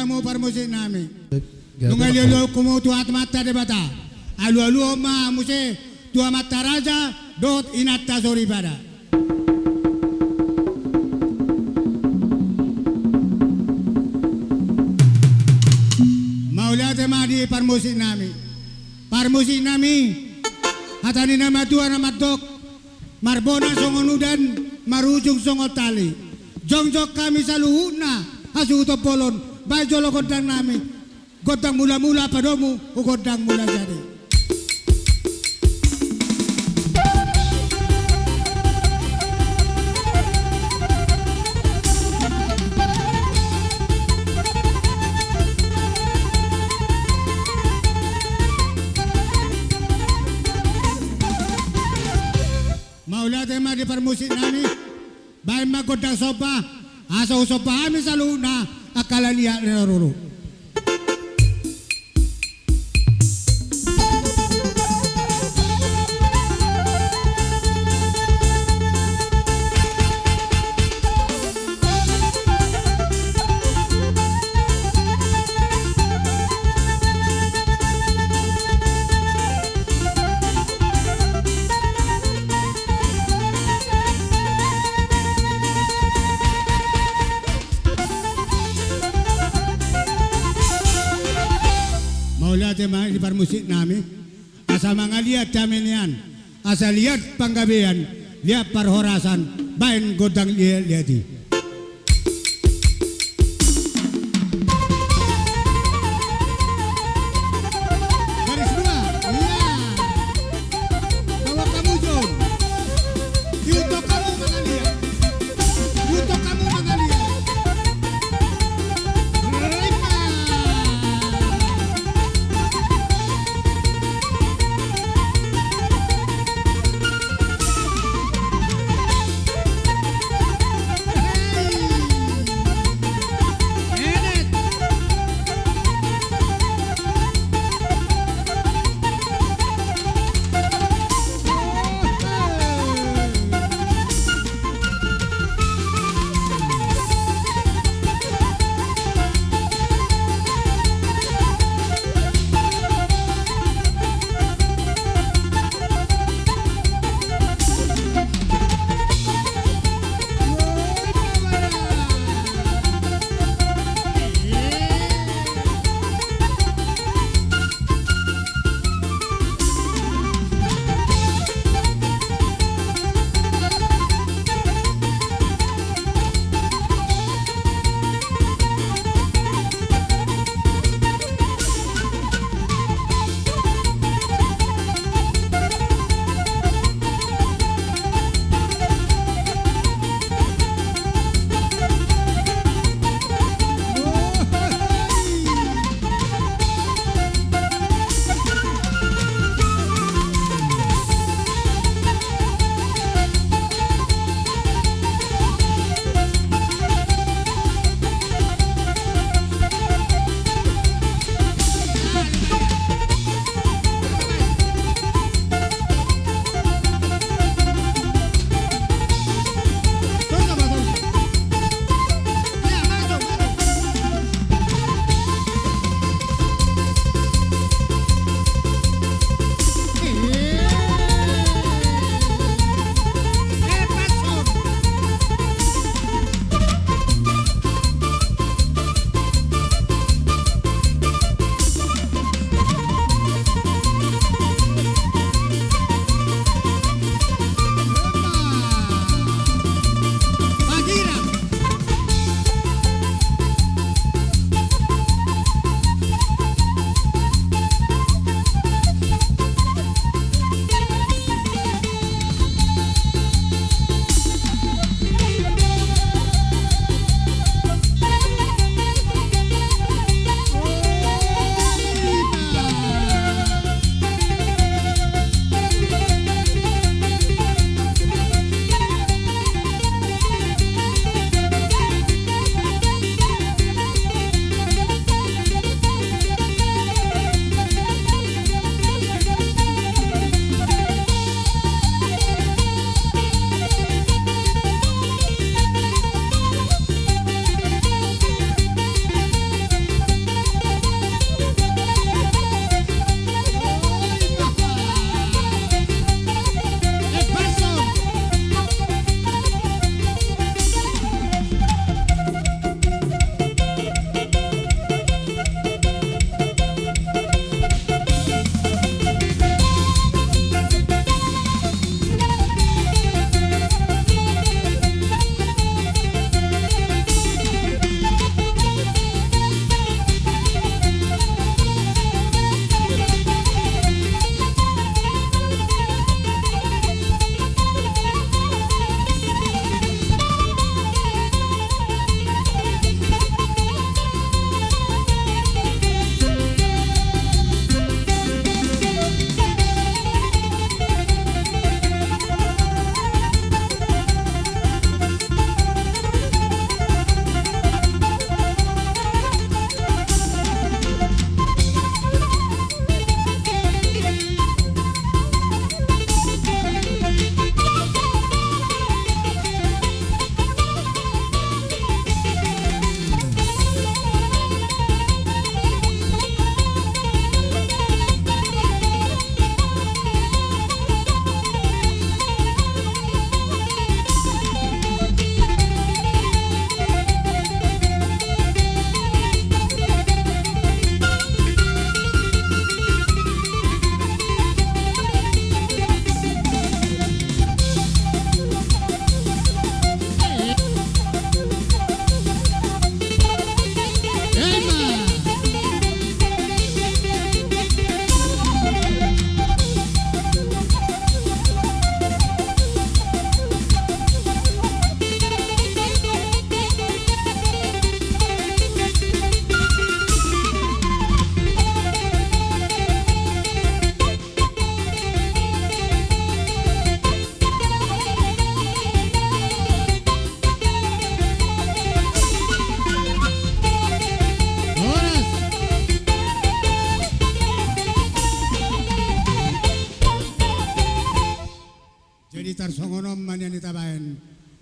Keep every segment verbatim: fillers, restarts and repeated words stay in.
Hamu parmusiknami. Nunga dialualuhon hamu tu Amanta Debata. Alualuhon ma muse tu amanta raja dohot inanta soripada. Mauliate ma di parmusiknami. Parmusiknami, hata ni na matua na mandok, marbona songon udan, marujung songon tali. Jongjong hami saluhutna hasuhuton bolon, baen jolo gondangnami. Gondang mulamula padomu tu gondang mula jadi. Mauliate ma di parmusiknami. Baen ma gondang somba, asa husomba hami saluhutna angka na liat na ruru. Mauliate ma di parmusiknami. Asa mangaliat hami nian, asa liat panggabean, liat parhorasan, baen gondang liat-liat i. Garis dua, iya. Bawa kamu, Jon. Diutok kamu mangaliat. Diutok kamu mangaliat. Rima.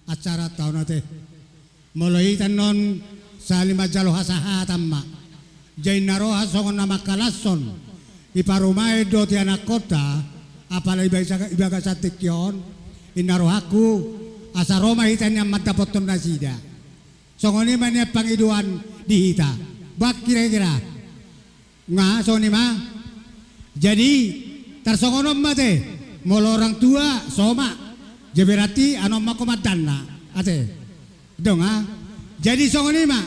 acara taon ate. Molo hita annon saling manjalo hasahatan ma. Jadi na roha songon na mangkalashon i parumaen dohot ianakhonta, apala i bagasan tingki on, inna rohangku, asa ro ma hita nian mandapothon nasida. Songon i ma nian pangidoan di hita. Bah kira-kira. Nga songon i ma. Jadi tarsongon on ma ate. Molo orang tua so ma. Jadi berarti annon ma komandanna ate. Dong a. Jadi songon i ma.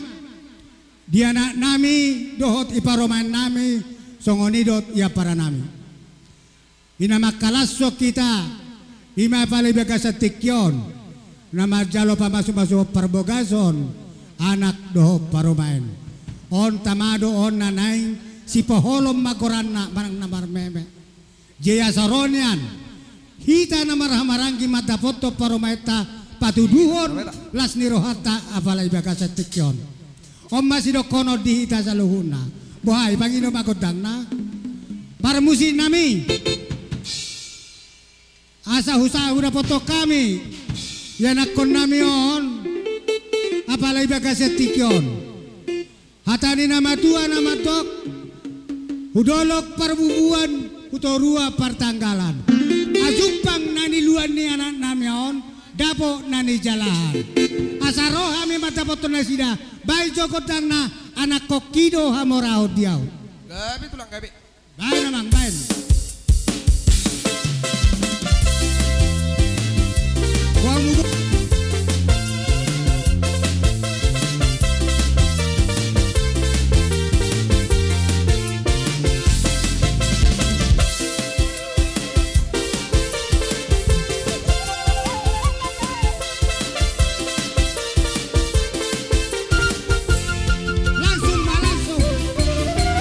Di anaknami dohot i parumaennami, songon i dohot i amparanami. I na mangkalashon hita, i ma apala i bagasan tingki on, na manjalo pamasumasuon parbagason anak dohot parumaen. On tama do on na naeng sipoholon ma goranna manang na marmeme. Jadi asa ro nian hita na marhahamaranggi mandapothon parumaenta patuduhon las ni rohanta apala i bagasan tingki on. On ma sidohonon di hita saluhutna. Boha i, pangido ma gondangna. Parmusiknami. Asa husa hudapothon hami ianakhonnami on apala i bagasan tingki on. Hata ni na matua na mandok, hudolok parbubuan, hutorua partanggalan. Ajumpang na niluan ni anaknami on, dapot na nijalahan. Asa ro hami mandapothon nasida, baen jo gondangna, anakhonki do hamorahon di ahu. Gabe tulang gabe. Baen amang, baen. Wah, mudo. Langsung, Pak, langsung. Langsung. Langsung.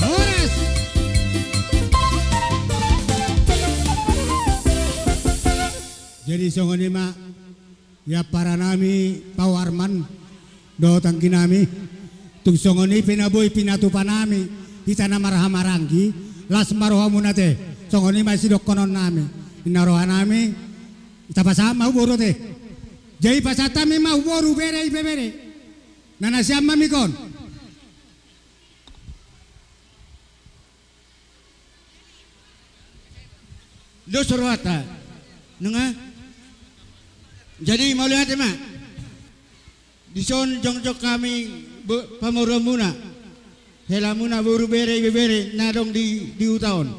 Horas. Jadi songon i ma i amparanami Pau Arman dohot angginami. Tung songon i pe na boi pinatupanami hita na marhahamaranggi, las ma rohamuna ate. Songon i ma sidohononnami. Inna rohanami, tapasahat ma hu boru ate. Jadi pasahat hami ma hu boru, bere, ibebere. Na nasiam ma mikon. Dos rohanta. Nunga. Jadi mauliate ma. Dison jongjong hami bo-, pamoruonmuna. Helamuna boru, bere, ibebere na adong di, di huta on.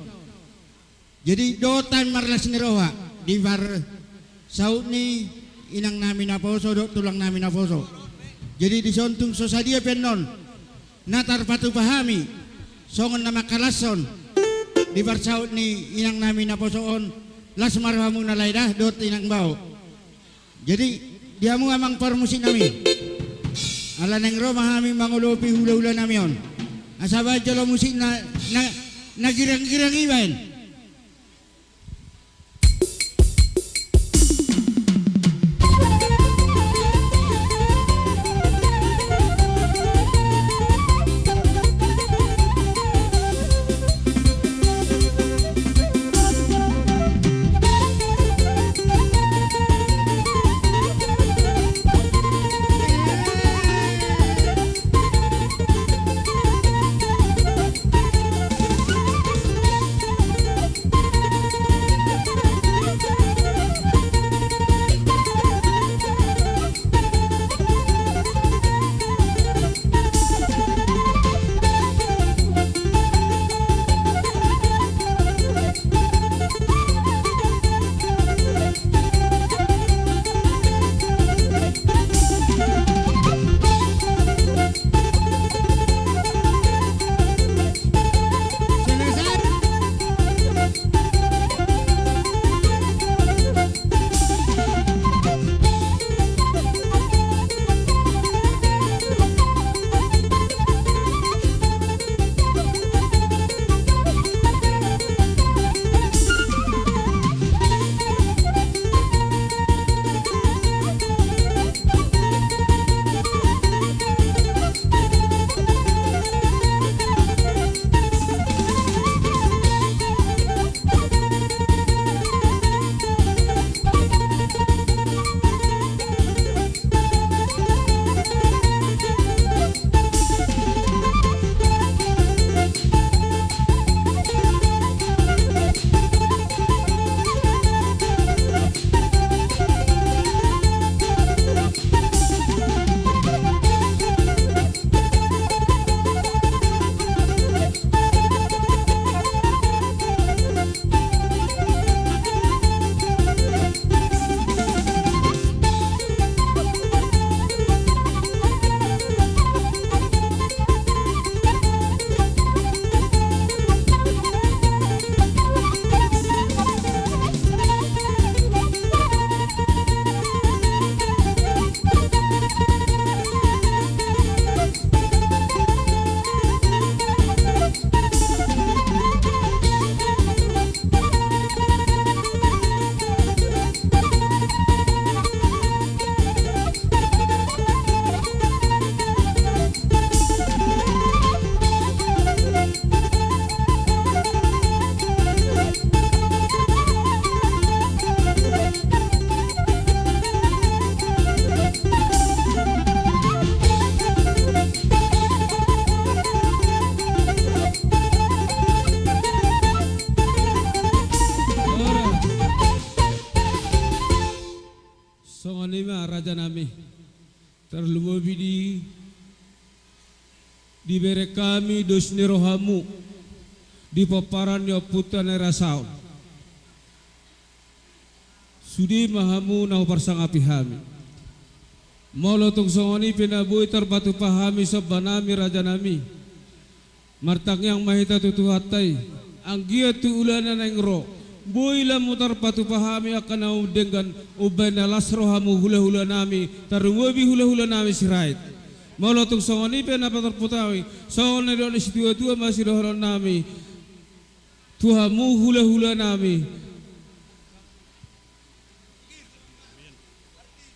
Jadi dohot hami marlas ni roha di parsaut ni inangnami naposo dohot tulangnami naposo. Jadi dison tung so sadia pe annon Na tarpatupa hami songon na mangkalashon di parsaut ni inang nami naposo on, las ma rohamuna lae da dohot inang bao. Jadi, di hamu amang parmusik nami, ala naeng ro ma hami mangolopi hulahula nami on, asa baen jolo musik na, na, na girang-girang i baen. Songon i ma raja nami, tarlumobi di dibereng hami dos ni rohamu di pomparan ni ompunta na i rasaon. Sude ma hamu na huparsangapi hami. Molo tung songon i pe na boi tarpatupa hami somba nami raja nami, martangiang ma hita tu Tuhanta i, anggiat tu ulaonna naeng ro, boi lam tarpatupa hami angka na umdenggan, umbaen na las rohamu hulahula nami, tarlumobi hulahula nami Sirait. Molo tung songon i pe na patarputawi, songon na nidok ni situatua ma sidohonon nami tu hamu hulahula nami.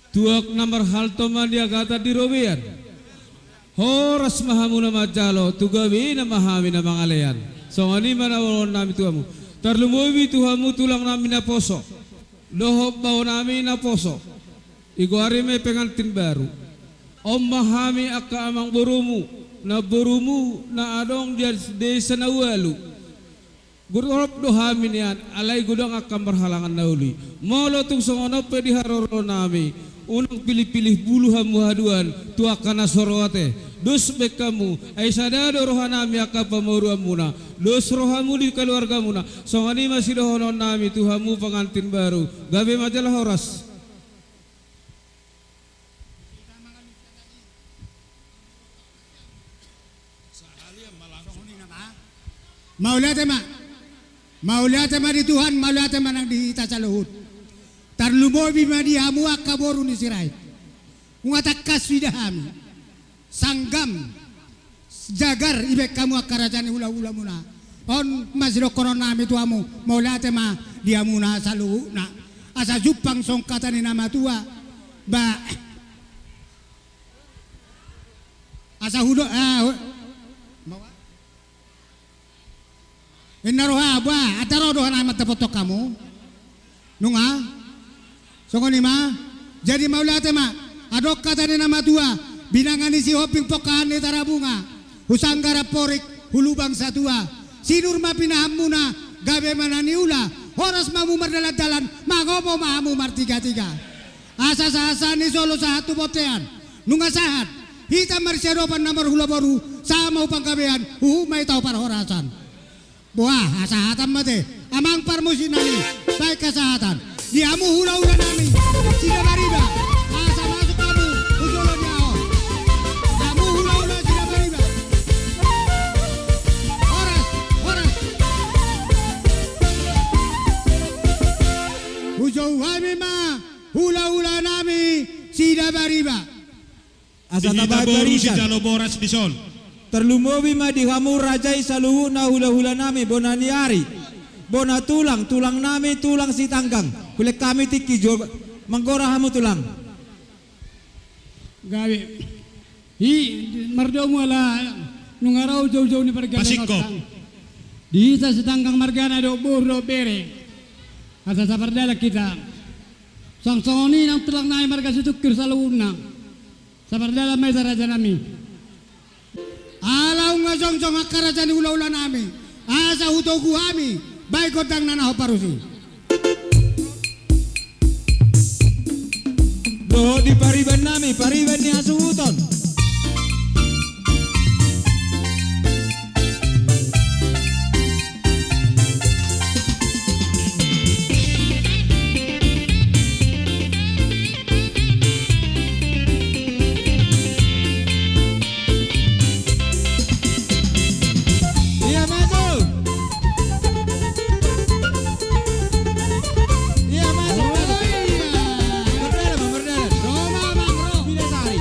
Tuak na marhalto ma niagatan di robean. Horas ma hamu na manjalo, tu gabena ma hami na mangalean. Songon i ma na ulaon nami tu hamu. Tarlumobi tu hamu tulang nami naposo dohot bao nami naposo. Digoari ma i pengantin baru. On ma hami angka amang borumu, namborumu na adong di desa na ualu. Gurop do hami nian, alai godang angka parhalangan na uli. Molo tung songon on pe di haroro nami, unang pilih-pilih bulu hamu haduan tu angka na so ro ate. Dos baen hamu, ai sada do roha nami angka pamoruonmuna. Dos rohamu di keluargamuna. Songon i ma sidohonon nami tu hamu pengantin baru. Gabe ma jala horas. Mauliate ma. Mauliate ma di Tuhan, mauliate ma nang di hita saluhut. Tarlumobi ma di hamu angka boru ni Sirait. Nunga tangkas huida hami. Sanggam jagar ibaen hamu angka raja ni hulahulamuna. On ma sidohonon nami tu hamu, mauliate ma di hamuna saluhutna. Asa jumpang songon hata ni na matua. Ba. Asa hudo, ah, hu-, Inna roha, ba, andar ro do hami mandapothon hamu. Nunga? Songon i ma. Jadi mauliate ma. Adong hata ni na matua, binanga ni Sihombing pongkahan ni Tarabunga. Husanggar amporik, hulubang satua. Sinur ma pinahanmuna, gabe ma na niula. Horas ma hamu mardalandalan, mangomo ma hamu martigatiga. Asa sahat-sahat ni solu sahat tu bontean. Nunga sahat. Hita marsiadopan na marhula boru, sahat ma tu panggabean, huhut ma hita tu parhorasan. Boha, hasahatan ma te. Amang parmusik nami, baen hasahatan. Di hamu hulahula nami, Sidabariba. Asa masuk hamu, tu jolo ni ahu. Hamu hulahula Sidabariba. Horas, horas. Hujou hami ma. Hulahula nami Sidabariba. Asa tabaen barisan. Di hita boru sijalo boras dison. Tarlumobi ma di hamu raja i saluhutna hulahula nami bona ni ari. Bona tulang, tulang nami, tulang Sitanggang. Hulehon hami tingki jo, manggora hamu tulang. Gabe. Hi, mardomu ala nunga ro joujou ni pargellenganta. Di hita Sitanggang margana dohot boru dohot bere. Asa sapardalan hita. Song songon i nang tulang nami marga Situngkir saluhutna. Sapardalan ma hita raja nami. Ala nunga jongjong angka raja ni hulahula nami. Asa hutogu hami, baen gondang na naeng parusi. Dohot di pariban nami, pariban ni hasuhuton. Ia masuk. Ia masuk, masuk. Mardalan, mardalan. Roma, Bang, ro. Pina sari.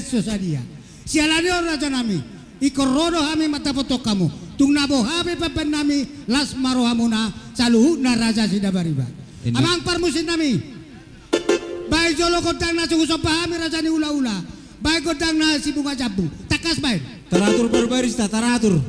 so sadia. Siala ni on rajanami, ingkon ro do hami mandapothon hamu. Tung na boha pe pambahen nami, las ma rohamuna, saluhutna raja Sidabariba. Amang parmusiknami, baen jolo gondang na so husomba hami raja ni hulahula, baen gondang na si Bunga Jambu. Tangkas baen. Taratur parbarista, taratur.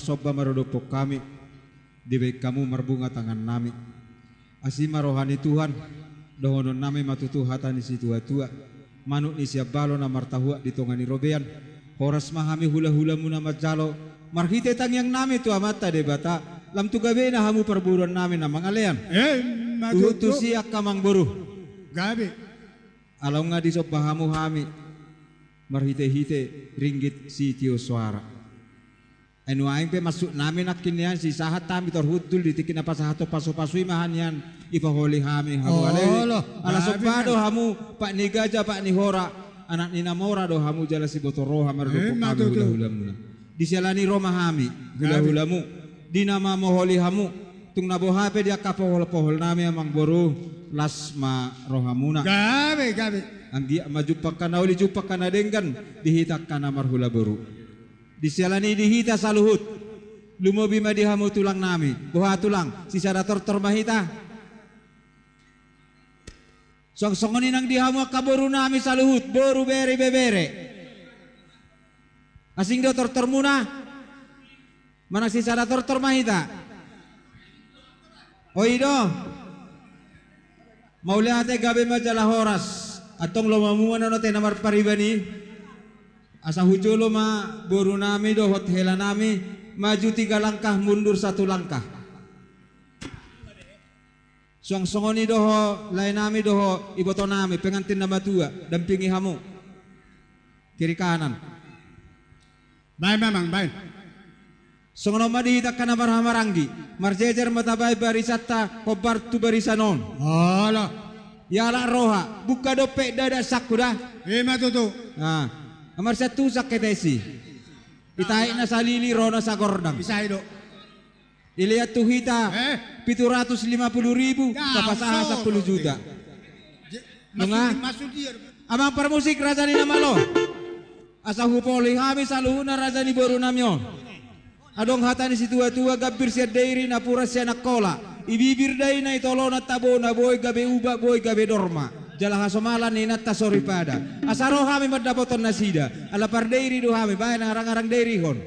somba marudophon hami, dibahen hamu marbunga tangannami. Asi ma roha ni Tuhan, dohononnami ma tutu hata ni situatua. Manuk ni sian balo na martahuak di tonga ni robean. Horas ma hami hulahulamuna manjalo, marhite tangiangnami tu Amanta Debata, lam tu gabena hamu parboruannami na mangalean. Emma tutu. Huhut tusi angka amangboru. Gabe. Ala nunga disomba hamu hami marhitehite ringgit sitio soara. Ai nuaeng pe maksudnami nangkin nian, sisahat hami tor hundul di tingki na pasahathon pasupasu i ma nian dipaholi hami hamu. Olo, ale. Ala somba do hamu, pat ni gaja, pat ni hora, anak ni na mora do hamu jala siboto roha marudophon hami hulahulamuna. Emma tutu. Disiala ni i ro ma hami, gabe, hulahulamu, di na mamoholi hamu. Tung na boha pe di angka poholpoholnami amangboru, las ma rohamuna. Gabe, gabe. Anggiat ma jumpang angka na uli, jumpang angka na denggan di hita angka na marhulaboru. Disiala ni i di hita saluhut. Lumobi ma di hamu tulangnami. Boha tulang, sisada tortor ma hita? Suang songon i nang di hamu angka borunami saluhut, boru, bere, ibebere. Asing do tortormuna? Manang sisada tortor ma hita? O i do. Mauliate, gabe ma jala horas. Antong lomo hamu ma on ate na marpariban i. Asa hu jolo ma borunami dohot helanami maju tiga langkah, mundur satu langkah. Suang songon i do ho laenami dohot ibotonami, pengantin na matua, dampingi hamu. Kiri kanan. Baen ma amang, baen. Songon on ma di hita angka na marhahamaranggi, marjejer ma tabaen barisanta hombar tu barisan on. Olo. Ialap roha, bungka dope ndada sangku da. Emma tutu. Ah, marsiantusan hita disi. Itaik na salili, ro na sagordang. Bisa i do. Dilean tu hita, eh, pitu ratus lima puluh ribu, ya, tapasahat sampulu juta. Nunga? Amang parmusik, raja ni na malo. Asa hupaholi hami saluhutna raja ni borunami on. Adong hata ni situatua, gambir sian Dairi, napuran sian Angkola. Ibibir da i na itolonan tabo na boi gabe ubat, boi gabe dorma. Jala hasomalan ni inanta soripada. Asa ro hami mandapothon nasida. Ala pardairi do hami, baen, arangarang dairihon.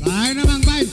Baen amang, baen.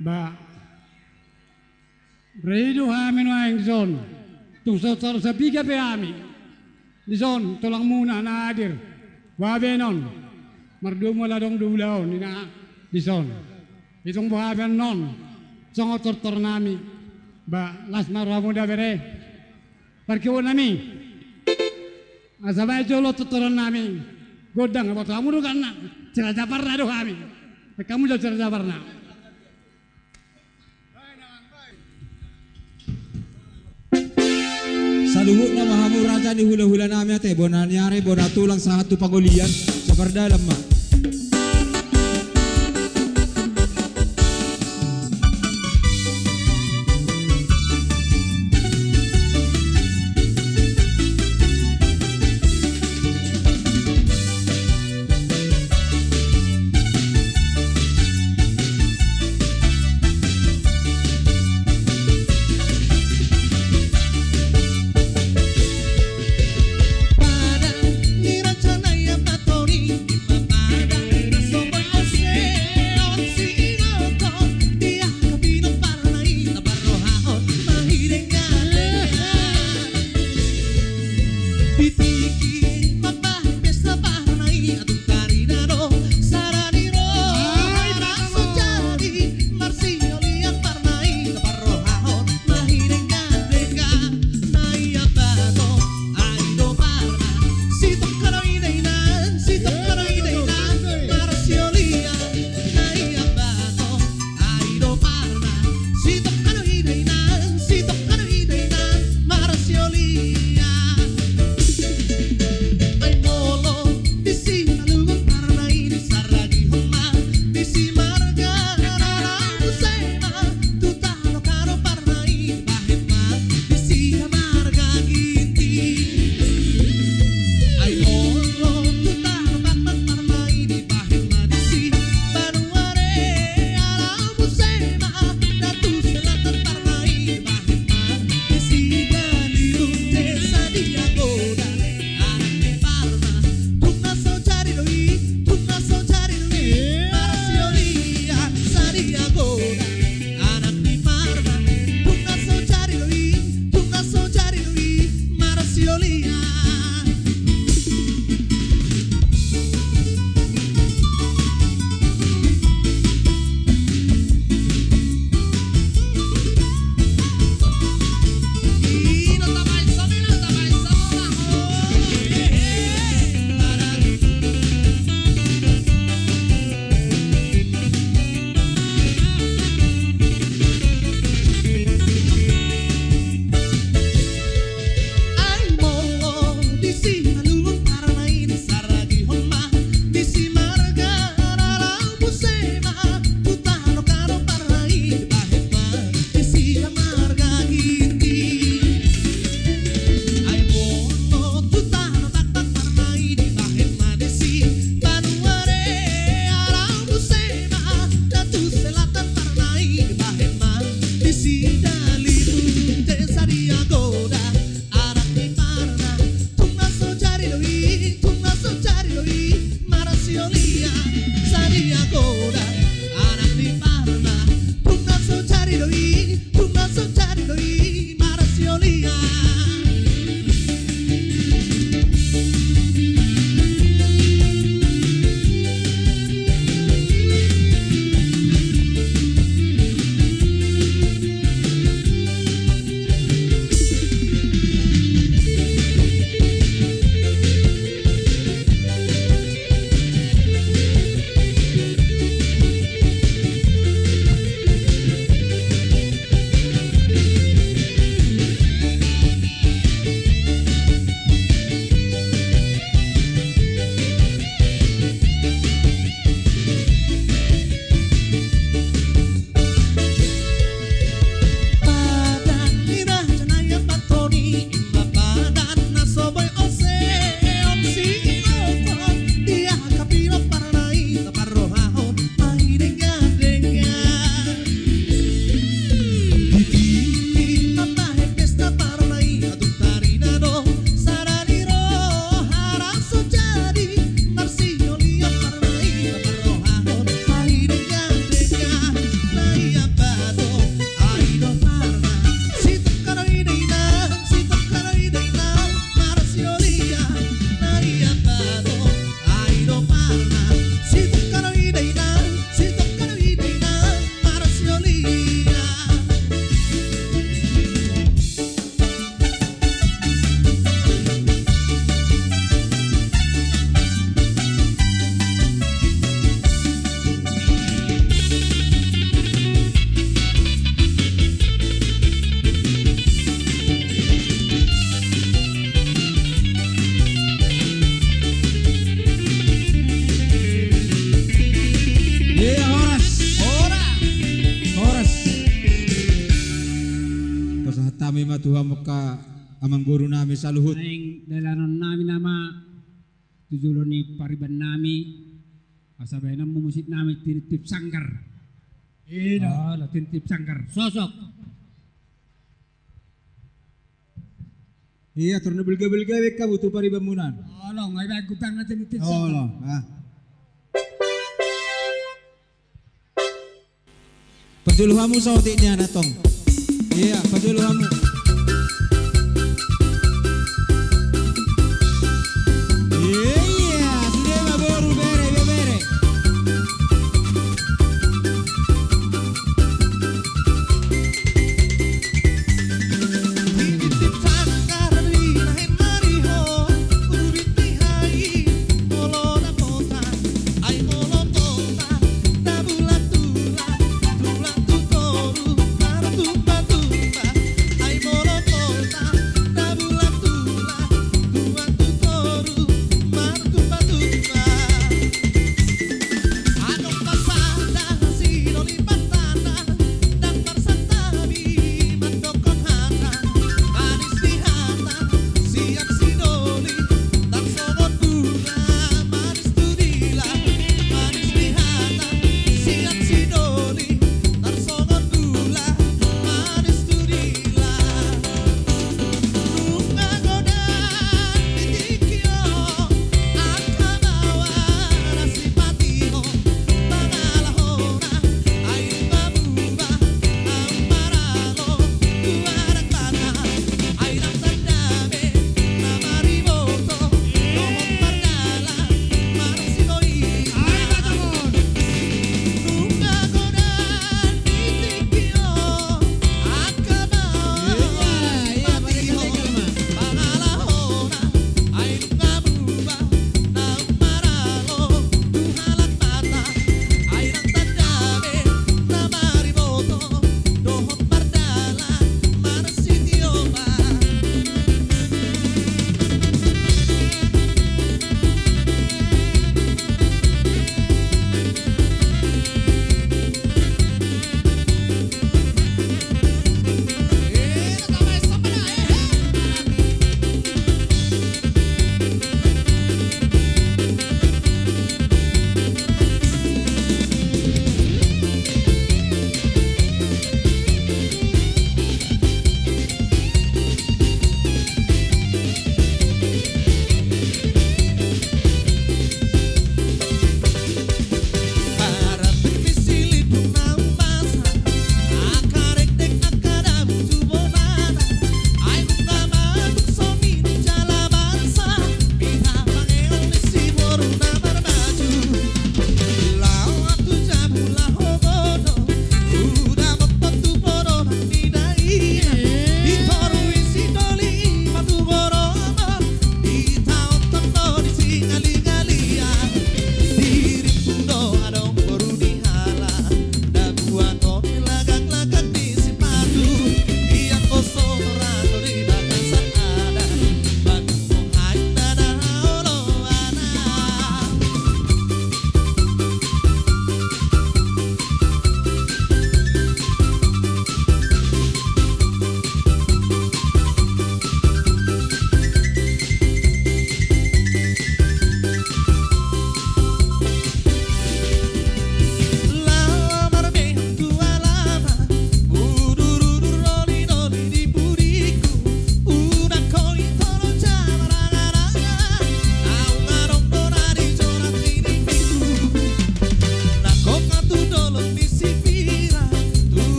Ba, ro do hami nuaeng dison. Tung so torop sapiga pe hami dison, tulangmuna na hadir. Boha be annon, mardomu ala adong do ulaon, ninna dison. Itung boha be annon, songon tortor nami. Ba, las ma rohamu da, bere. Parkewon nami, asa baen jolo tortoran nami. Gondang, boto hamu do ganna. Si Raja Parna do hami. Hamu jolo si Raja Parna. Saluhutna ma hamu raja ni hulahula nami, ate, bona ni ari, bona tulang, sahat tu pangolian, sapardalan ma. Tami ma tu hamu angka amangboru nami saluhut. Naeng dalanonnami nama tu jolo ni pariban nami. Asa baenonmu musik nami Tintip Sanggar. Ina. Olo, Tintip Sanggar. Sosok. Ia, tor na belga-belga be hamu tu paribanmuna. Olo, ngai baen gubang na Tintip Sanggar. Olo, ah. Pajolo hamu saotik nian antong. Ia, pajolo hamu. Ia, sude ma boru, bere, bebere.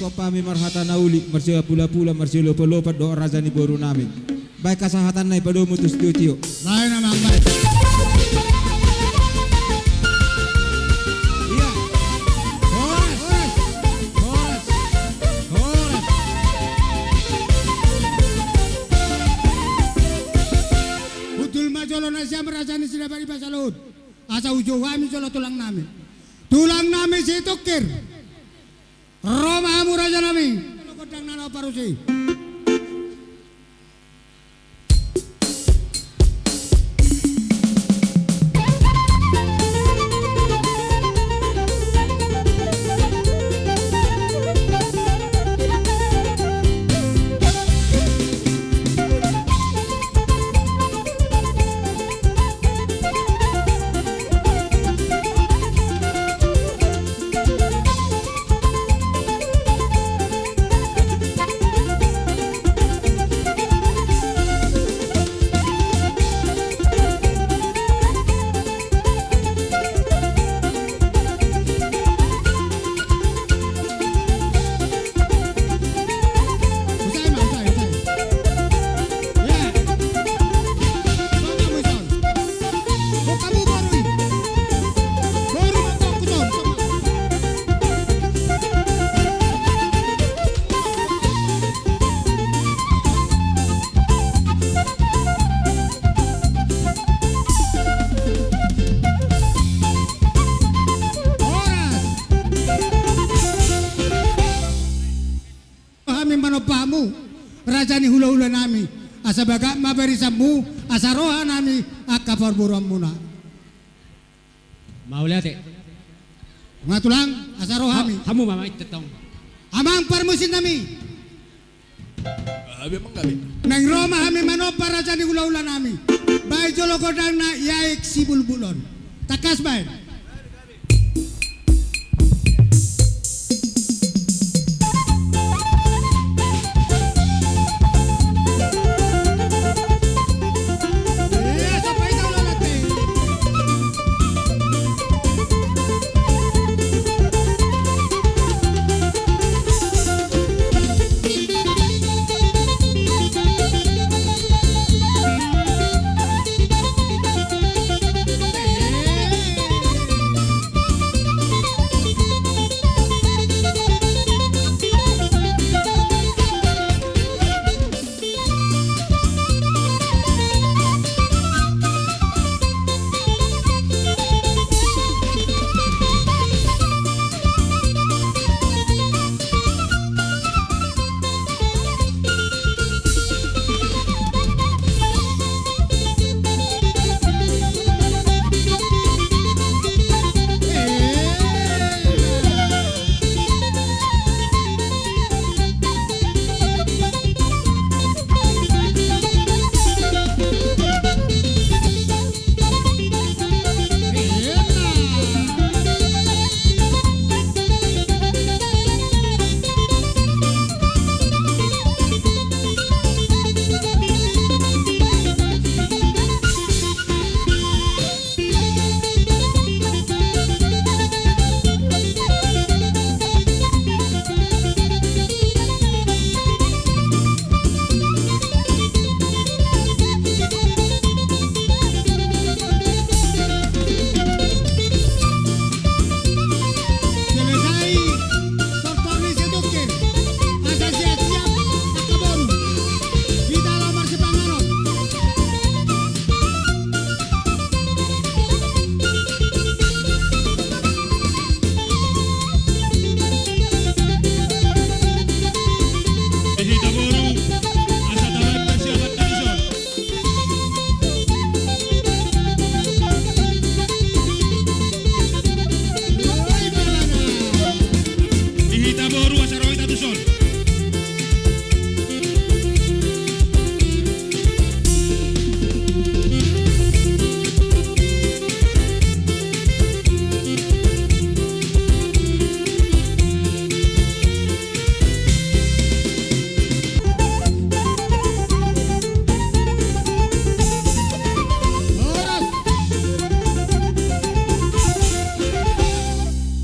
Hami marhata na uli, marsiapulapula, marsiolopolopan dohot raja ni borunami. Baen hasahatanna i padomu tu si tio-tio. Baen, amang, baen. Ia. Horas. Horas. Horas. Horas. Hundul ma jolo nasiam raja ni Sinabariba saluhut. Asa hujou hami jolo tulangnami. Tulangnami Situngkir. Ro ma hamu rajanami. Gondang na naung parusi. Hami manomba hamu, raja ni hulahulanami, asa bagak ma barisanmu, asa rohanami angka parboruanmuna. Mauliate. Nga tulang, asa rohami. Hamu ma, ma, ite tong. Amang parmusiknami. Naeng ro ma hami manomba raja ni hulahulanami. Baen jolo gondangna i aek sibulbul on. Tangkas baen. Di hita boru asa ro hita tuson.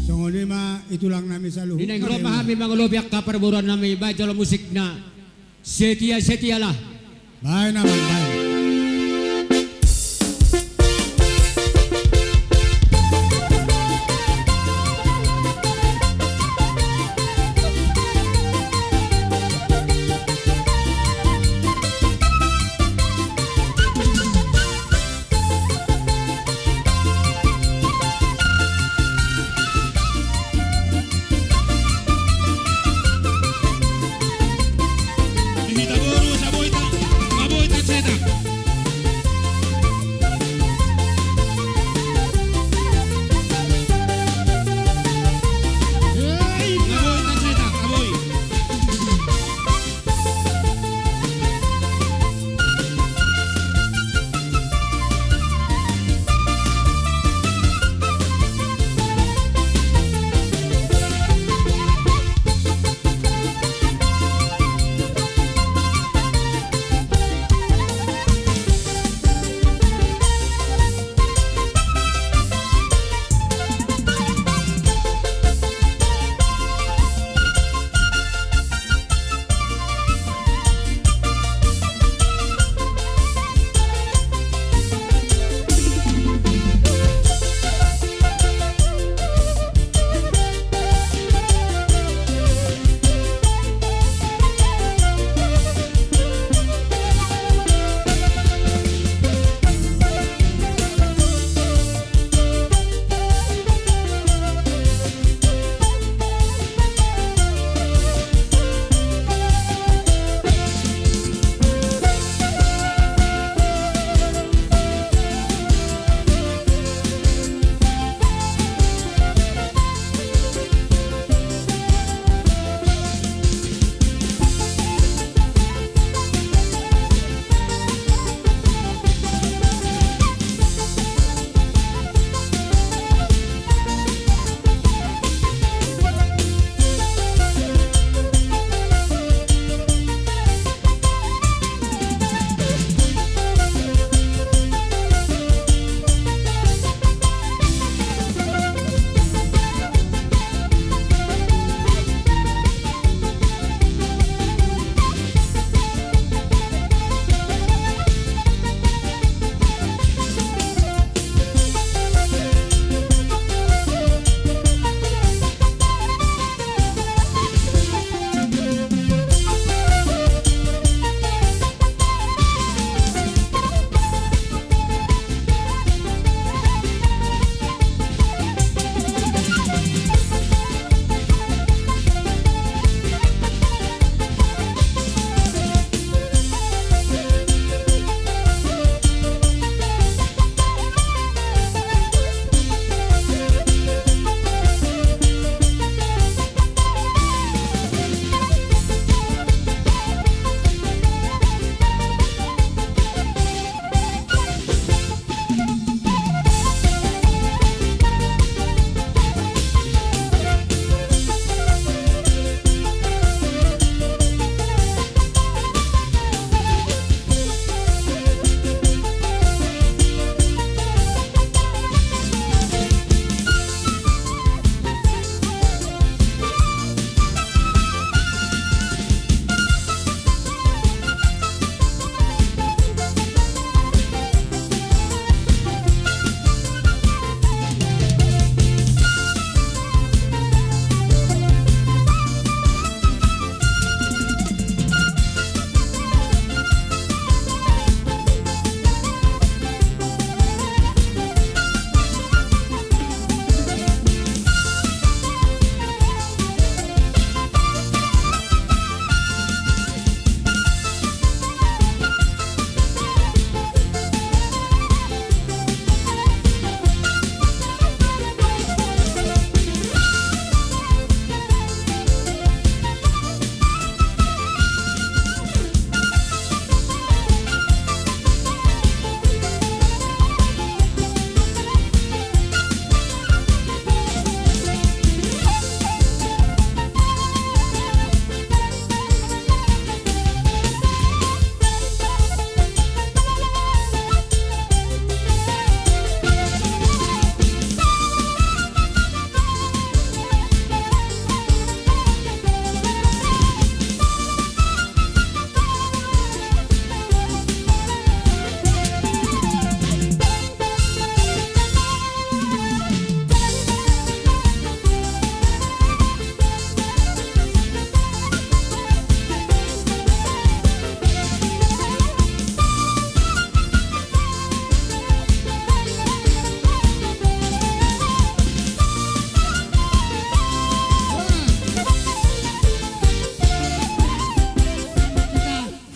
Songon i ma i tulang nami saluhut. Di na ingkon ma hami Mangolopi angka parboruan nami, baen jolo musikna. Setia, setialah. Baen, amang, baen. Di hita boru, sa boi ta, ma boi ta cetak.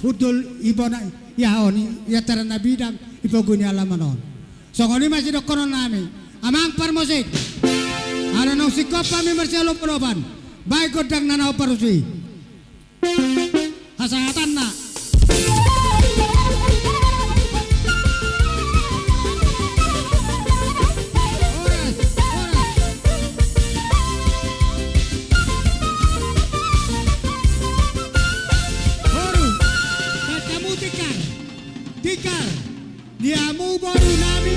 hundul i bona, ia on, ia tara na bidang, i pogu ni alaman on. Songon i ma sidohonon nami, amang parmusik. Ala naung singkop hami marsiolopolopan, baen gondang na naung parusi. Hasahatanna. Horas, horas. Boru, baen hamu tikar. Tikar. Di hamu boru nami,